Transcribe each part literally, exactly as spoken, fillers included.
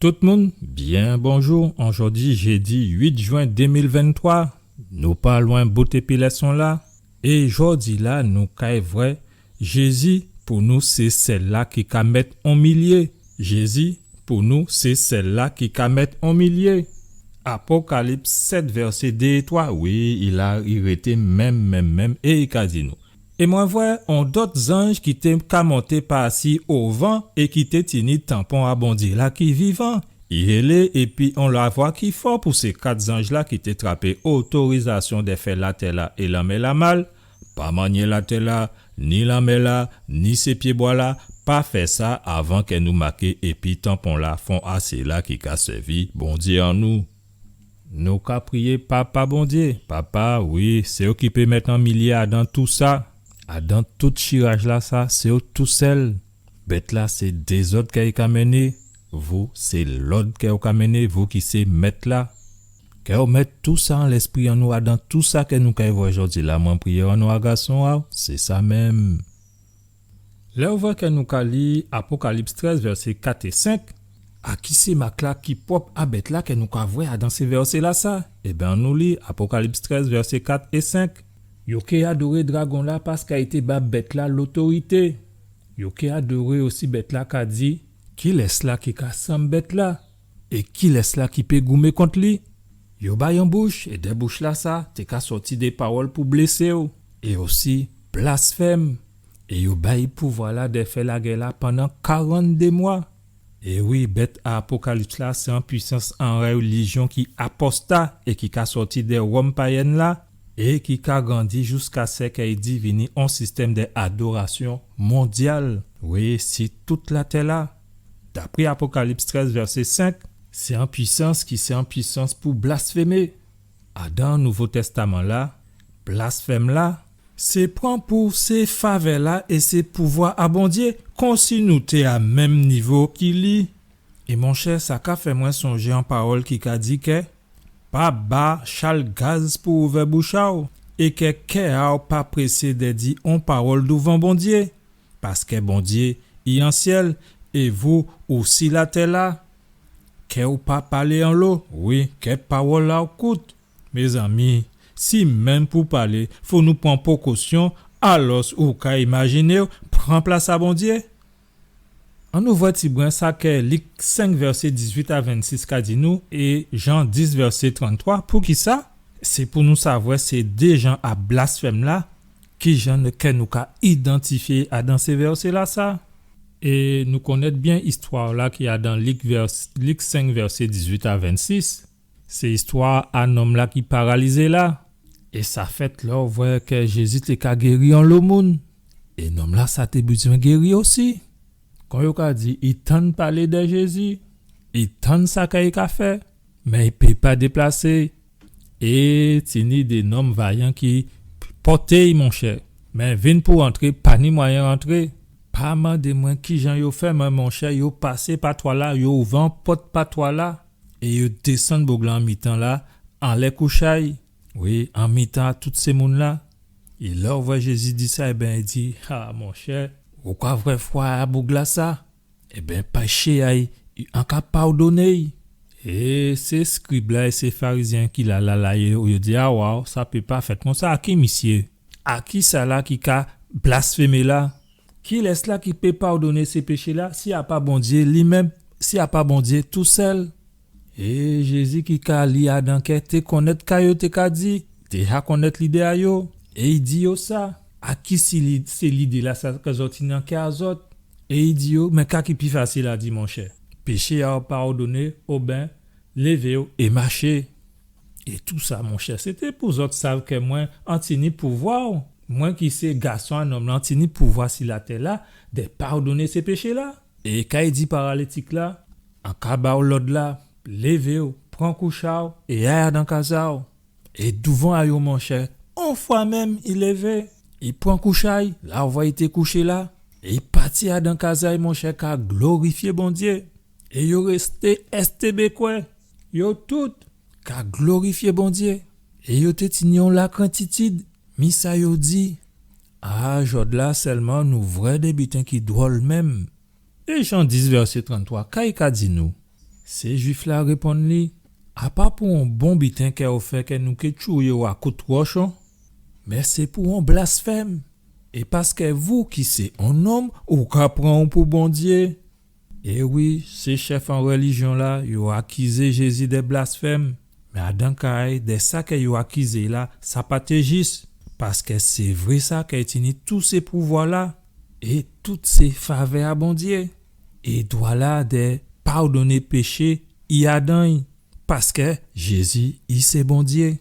Tout moun, byen bonjou. An jòdi jédi uit jwen dé mil venntwa, nou pa lwen bout épi lèson-la. É jòdi-la, nou kay vwè Jézi, pou nou, sé sèl-la ki ka mèt on milyé. Jézi, pou nou, sé sèl-la ki ka mèt on milyé. Apokalips sèt, vèsé dé é twa, wi, i la, i rété menm, menm, menm, é i ka di nou: É mwen vwè on dòt zanj ki té ka monté pa si ovan é ki té tini tanpon a Bondyé-la ki vivan. I hélé épi on lavwa ki fò pou sé kat zanj-la ki té trapé otorizasyon dè fè latè-la é lanmè-la mal: Pa manyé latè-la, ni lanmè-la, ni sé pyébwa-la, pa fè sa avan kè nou maké épi tanpon-la fon a séla ki ka sèvi Bondyé an nou. Nou ka priyé Papa Bondyé. Papa, wi, sé ou ki pé mèt an milyé adan tousa, adan tout chiraj-lasa, sé ou tousèl. Bèt-la sé dézòd kè i ka mennen, vou sé lòd kè ou ka mennen, vou ki sé mèt-la. Kè ou mèt tousa an lèspri an nou, adan tousa kè nou kay vwè jòdi-la, mwen priyé an non a gason a'w, sé sa menm. Lè ou vwè kè nou ka li Apokalips trèz, vèsé kat é senk, a ki sé mak-la ki pwòp a bèt-la kè nou ka vwè adan sé vèsé-lasa? Ében, annou li Apokalips trèz, vèsé kat é senk. Yo ké adoré dragon-la paskè i té ba bèt-la lotorité. Yo ké adoré osi bèt-la ka di: Kilès-la ki ka sanm bèt-la? É kilès-la ki pé goumé kont li? Yo ba'y on bouch, é dè bouch-lasa té ka sòti dè pawòl pou blésé'w, é osi blasfèm. É yo ba'y pouvwa-la dè fè lagè-la pandan karanndé mwa. É wi, bèt a Apokalips-la sé on pwisans, on rèlijyon ki aposta é ki ka sòti dè Wòm payèn-la, é ki ka grandi jiskaskè i divini on sistèm dè adorasyon mondyal, wi, si tout latè-la. Dapré Apokalips trèz, vèsé senk, sé on pwisans ki sé on pwisans pou blasfémé. Adan Nouvo Tèstaman-la, blasfèm-la, sé pran pou sé favè-la é sé pouvwa a Bondyé, konsi nou té a menm nivo ki li. É monchè, sa ka fè mwen sonjé on pawòl ki ka di kè: Pa ba chal gaz pou ouvè bouch a'w, é kè kè a'w pa présé dè di on pawòl douvan Bondyé. Paskè Bondyé i an syèl, é vou ou si latè-la. Kè ou pa palé anlo, wi, kè pawòl a'w kout. Mézanmi, si menm pou palé fò nou pran pokosyon, alòs ou ka imajiné'w pran plas a Bondyé? Annou vwè tibwen sa kè Lik senk, vèsé dizuit a vennsis ka di nou, é Jan dis, vèsé tranntwa. Poukisa? Sé pou nou sa vwè sé dé jan a blasfèm-la, kijan kè nou ka idantifyé adan sé vèsé-lasa. É nou konnèt byen istwa-la ki adan Lik vèrs-, Lik senk, vèsé dizuit a vennsis. Sé istwa a nonm-la ki paralizé la. É sa fèt lè ou vwè kè Jézi té ka géri onlo moun. É nonm-lasa té bizwen géri osi. Kon yo ka di, i tann palé dè Jézi, i tann sa kè i ka fè, mé i pé pa déplasé. É tini dé nonm vayan ki pòté'y, monchè. Mé vin pou rantré, pa ni mwayen rantré. Pa mandé mwen kijan yo fè, mé monchè, yo pasé pa twa-la, yo ouvè on pòt pa twa-la. É yo désann boug-la an mitan-la, anlè kouch a'y. Wi, an mitan a tout sé moun-la. É lè ou vwè Jézi di sa, ében, i di, a, monchè, ou ka vwè fwa a boug-lasa? Ében, péché a'y, an ka padoné'y. É sé skrib-la é sé farizyen ki la, la, la, yo, yo di, a, waw, sa pé pa fèt konsa, a ki misyé? A ki sa-la ki ka blasfémé la? Kilès-la ki pé padoné sé péché-la, si a pa Bondyé li menm, si a pa Bondyé tousèl? É Jézi ki ka li adan kè té konnèt ka yo té ka di, té ja konnèt lidé a yo, é i di yo sa, a ki si li, sé lidé-lasa kè zòt tini an kè a zòt? É i di yo, mé ka ki pi fasil a di, monchè, péché a'w padoné, oben, lévé'w é maché. É tousa, monchè, sé té pou zòt sav kè mwen, an tini pouvwa, mwen ki sé gason a nonm-la, an tini pouvwa si latè-la, dè padoné sé péché-la. É ka i di paralitik-la, an ka ba'w lòd-la, lévé'w, pran kouch a'w, é ay adan kaz a'w. É douvan a yo, monchè, on fwa menm i lévé, i pran kouch a'y, la ou vwè i té kouché la, é i pati adan kaz a'y, monchè, ka glorifyé Bondyé. É yo rèsté èstébékwé, yo tout ka glorifyé Bondyé. É yo té tini on lakrentitid, mi sa yo di, a, jòdla sèlman nou vwè dé biten ki dwòl menm. É Jan dis, vèsé tranntwa, ka i ka di nou? Sé Jwif-la réponn li : A pa pou on bon biten kè ou fè kè nou ké tchouyé'w a kout wòch, mé sé pou on blasfèm. É paskè vou ki sé on nonm, ou ka pran'w pou Bondyé. É wi, sé chèf an rélijyon-la, yo akizé Jézi dè blasfèm. Mé adan ka'y, dè sa kè yo akizé'y la, sa pa té jis. Paskè sé vré sa kè i tini tout sé pouvwa-la, é tout sé favè a Bondyé, é dwa-la dè padonné péché i adan'y. Paskè Jézi, i sé Bondyé.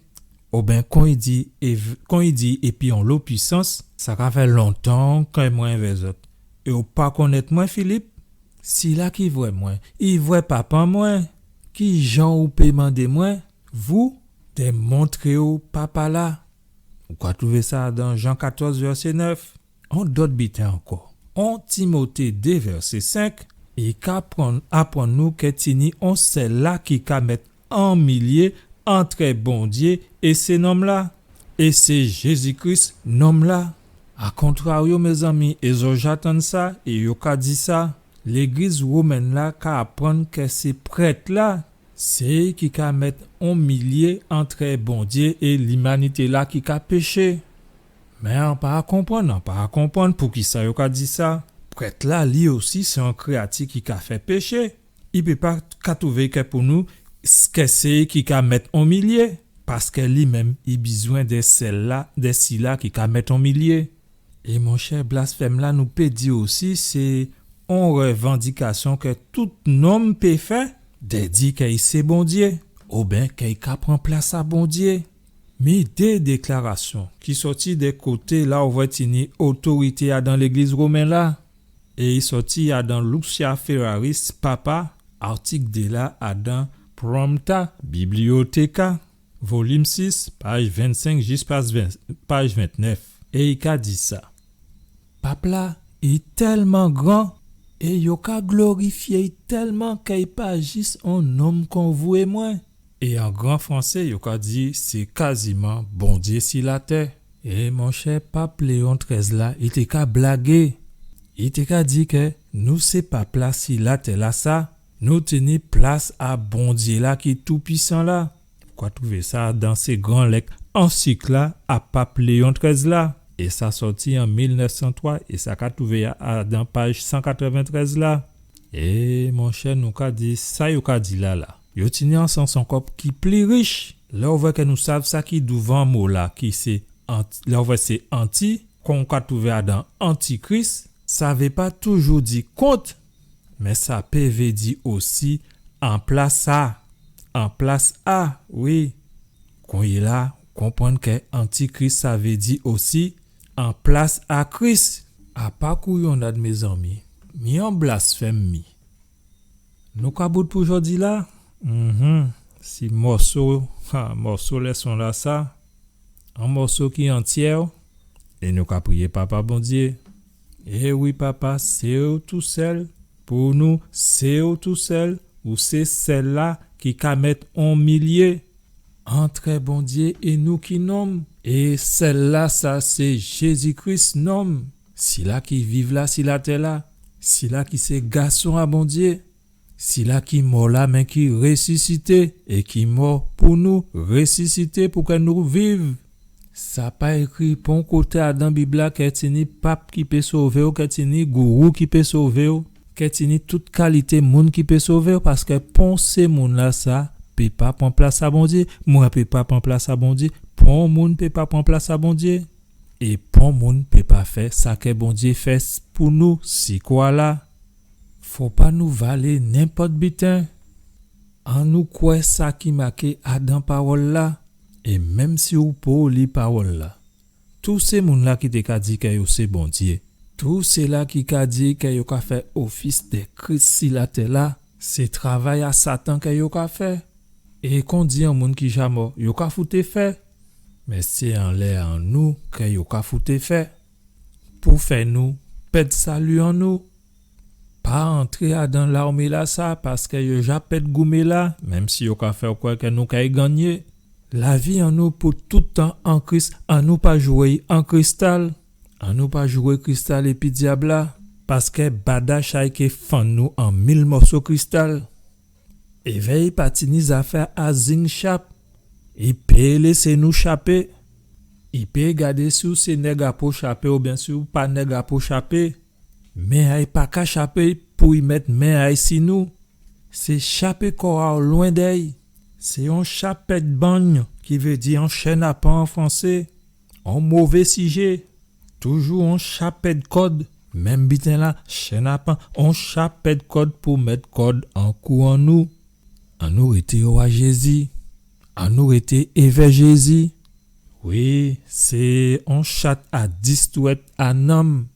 Oben, kon i di, é v-, kon i di, épi onlo pwisans, sa ka fè lontan kè mwen èvè zòt. É ou pa konnèt mwen, Filip ? Sila ki vwè mwen, i vwè Papa mwen. Kijan ou pé mandé mwen, vou, dè montré'w Papa-la ? Ou ka twouvé sa dan Jan katòz, vèsé nèf. On dòt biten ankò. On Timoté dé, vèsé senk, i ka aprann, aprann nou kè tini on sèl-la ki ka mèt an milyé antrè Bondyé é sé nonm-la. É sé Jézi Kris, nonm-la. A kontraryo, mézanmi, é zòt ja tann sa, é yo ka di sa, légliz womèn-la ka aprann kè sé prèt-la, sé i ki ka mèt on milyé antrè Bondyé é limanité-la ki ka péché. Mé an pa konprann, an pa konprann poukisa yo ka di sa. Prèt-la, li osi, sé on kréyati ki ka fè péché. I pé pa ka twouvé kè pou nou, s-, kè sé i ki ka mèt on milyé, paskè li menm, i bizwen dè sèl-la, dè sila ki ka mèt on milyé. É monchè, blasfèm-la, nou pé di osi, sé on révandikasyon kè tout nonm pé fè, dè di kè i sé Bondyé, oben kè i ka pran plas a Bondyé. Mi dé déklarasyon ki sòti dè koté la ou vwè tini otorité adan légliz womèn-la, é i sòti adan Lucia Ferraris, Papa, artik dé la adan Prompta Bibliotheca, volim sis, paj vennsenk jis paj ven, paj ventnèf. É i ka di sa. Pap-la, i tèlman gran, é yo ka glorifyé'y tèlman kè i pa jis on nonm kon vou é mwen. É an gran fransé, yo ka di sé kaziman Bondyé si latè. É monchè, pap Léon trèz la, i té ka blagé. I té ka di kè nou sé pap-la si latè-lasa, nou tini plas a Bondyé-la ki toupwisan la. Ou ka twouvé sa dan sé gran lèt ansik-la a pap Léon trèz la. É sa sòti an mil nèf san twa, é sa ka twouvé a, a, dan paj san katrèventrèz la. É monchè, nou ka di, sa yo ka di la la. Yo tini on sans ankò ki pli rich. Lè ou vwè kè nou sav sa ki douvan mo-la, ki sé ant-, lè ou vwè sé anti, kon ou ka twouvé adan antikris, sa vé pa toujou di kont, mé sa pé vé di osi an plas a, an plas a, wi. Kounyé-la, konprann kè antikris sa vé di osi an plas a Kris. A pa kouyonnad, mézanmi, mi an blasfèm mi. Nou ka bout pou jòdi-la ? Mhm. Si mòso, ha, mòso lèson-lasa, an mòso ki antyè, é nou ka priyé Papa Bondyé. É wi, Papa, sé ou tousèl, pou nou, sé ou tousèl, ou sé sèl-la ki ka mèt on milyé antrè Bondyé é nou ki nonm. É sèl-lasa sé Jézi Kris nonm, sila ki viv la si latè-la, sila ki sé Gason a Bondyé, sila ki mò la, mé ki résisité, é ki mò pou nou, résisité pou kè nou viv. Sa pa ékri pon koté adan Bib-la kè tini pap ki pé sové'w, kè tini gourou ki pé sové'w, kè tini tout kalité moun ki pé sové'w, paskè pon sé moun-lasa pé pa pran plas a Bondyé, mwen pé pa pran plas a Bondyé, pon moun pé pa pran plas a Bondyé. É pon moun pé pa fè sa kè Bondyé fè s-, pou nou si kwa-la. Fò pa nou valé nenpòt biten. Annou kwè sa ki maké adan pawòl-la. É menm si ou poko li pawòl-la, tout sé moun-la ki té ka di kè yo sé Bondyé, tout sila ki ka di kè yo ka fè ofis dè Kris si latè-la, sé travay a Satan kè yo ka fè. É kon di an moun ki ja mò, yo ka fouté fè. Mé sé anlè an nou kè yo ka fouté fè pou fè nou pèd sali an nou. Pa antré adan larmé-lasa, paskè yo ja pèd goumé-la, menm si yo ka fè'w kwè kè nou kay gannyé. Lavi an nou pou tout tan an Kris, annou pa jwé'y an kristal. Annou pa jwé kristal épi dyab-la, paskè badach a'y ké fann nou an mil mòso kristal. Évè i pa tini zafè a zing chap. I pé lésé nou chapé. I pé gadé si ou sé nèg a po chapé oubyen si ou pa nèg a po chapé. Men a'y pa ka chapé pou i mèt men a'y si nou. Sé chapé kò a'w lwen dè'y. Sé on chapèt bangn, ki vé di on chènapan an fransé. On mové sijé. Toujou on chapèt kòd. Menm biten-la, chènapan, on chapèt kòd pou mèt kòd an kou an nou. Annou rété owa Jézi. Annou rété évè Jézi. Wi, sé on chat a dis dwèt a nanm,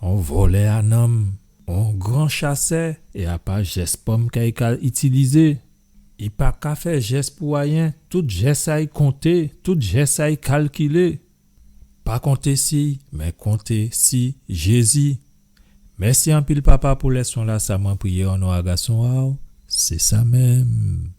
on vòlè a nanm, on gran chasè, é a pa jès pòm kè i ka itilizé. I pa ka fè jès pou ayen, tout jès a'y konté, tout jès a'y kalkilé. Pa konté si'y, men konté si Jézi. Mèsi anpil, Papa, pou lèson-lasa, mwen priyé an non a gason a'w, sé sa menm.